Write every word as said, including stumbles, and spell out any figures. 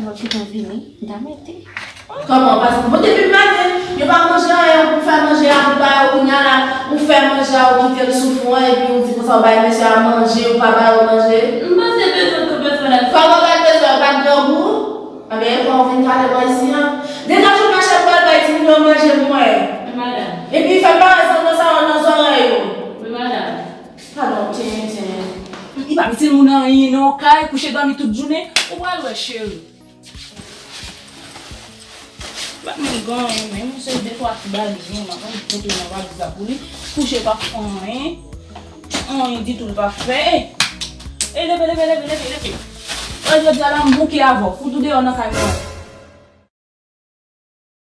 Ou gentan vini, m ta mete. Kòman? Paske bon, depi maten, yo pa manje anyen, ou fè manje a pou ba yo, kounye a la, ou fè manje a, ou kite l sou fou an, epi ou di konsa ou bay mesye a manje, ou pa ba yo manje. M panse bezwen ke bezwen la. Kòman bay bezwen, ou pa t grangou? Anben, e pa ou vin gade mwen isi an. Degaje w, machè, pou al bay timoun yo manje pou mwen. Wi, madanm. Epi fè parèz nan sa yo nan zòrèy ou. Wi, madanm. Padon, tiens, tiens. Li pa itil moun anyen non, kay kouche dòmi tout jounen, ou pral wè cheri. Bat mwen gen anyen menm, se de twa ti baliz non, m ap pote nan valiz la pou li. Kouche pa fè anyen, anyen ditou l pa fè. Ey, leve, leve, leve, leve, leve. Jodi a la m bouke avè w, fout ou deyò nan kay mwen.